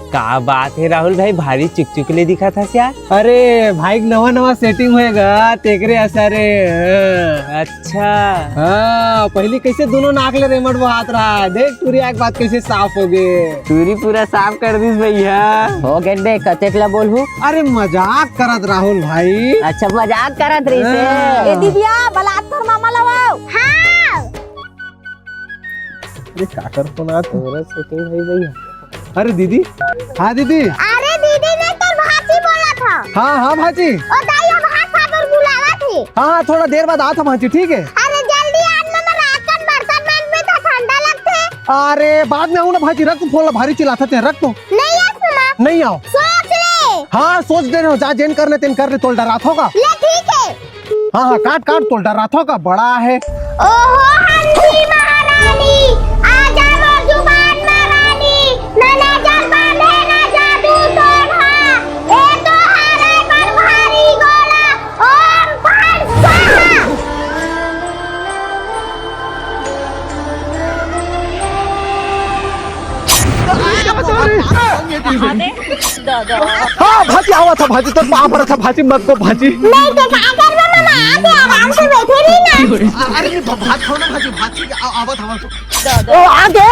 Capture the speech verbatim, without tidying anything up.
का बात हे राहुल भाई, भारी चुकचुक ले दिखत हस यार। अरे भाई, नवा नवा सेटिंग होएगा, तेकरे असर हे। अच्छा। हाँ, पहली कैसे दोनों नाक ले रेमट बहात रहा, देख टूरी आँख के बाद कैसे साफ हो गए। टूरी पूरा साफ कर दिस भैया। हो गए बे, कतेक ला बोलहू? अरे मजाक करत राहुल भाई। अच्छा, मजाक करत रहिस हे। हाँ। ए दिव्या, बलात तोर मामा ला वो। हाँ। अरे काकर फोन आत हे? तोरा सेटिंग होई भैया। अरे दीदी। हाँ दीदी। अरे दीदी, मैं तोर भांची बोलत हंव। हाँ हाँ भांची। ओ दाई, ओ भांच साबर बुलावत हे। हाँ हाँ, थोड़ा देर बाद आत हंव भांची, ठीक हे? अरे जल्दी आ ना, मैं रात कन बर्तन मांजबे त ठंडा लगथे। अरे बाद में आहूं ना भांची, रख तो फोन ला, भारी चिल्लाथस ते, रख तो। नहीं आ सुना। नहीं आंव। सोच ले। हाँ सोच डरे हंव, जा जेन करना हे तेन कर ले, तोला डराथंव का। ले ठीक हे। हाँ हाँ, काट काट, तोला डराथंव का, बड़ा हे। ओहो हंसी महारानी, आजा मोर जुबान म रानी, ना नजर बांधे ना जादू टोना, ए तो हरे बर भारी गोला, ओम फट स्वाहा। हाँ भांची, आवत हंव भांची, तोर पाँव परत हंव भांची, मत को भांची। नहीं तो का करबे मामा, आके आराम से बैठे रही ना। अरे नहीं, भात खाओ ना भांची, भांची, आवत हंव। ओ, आगे।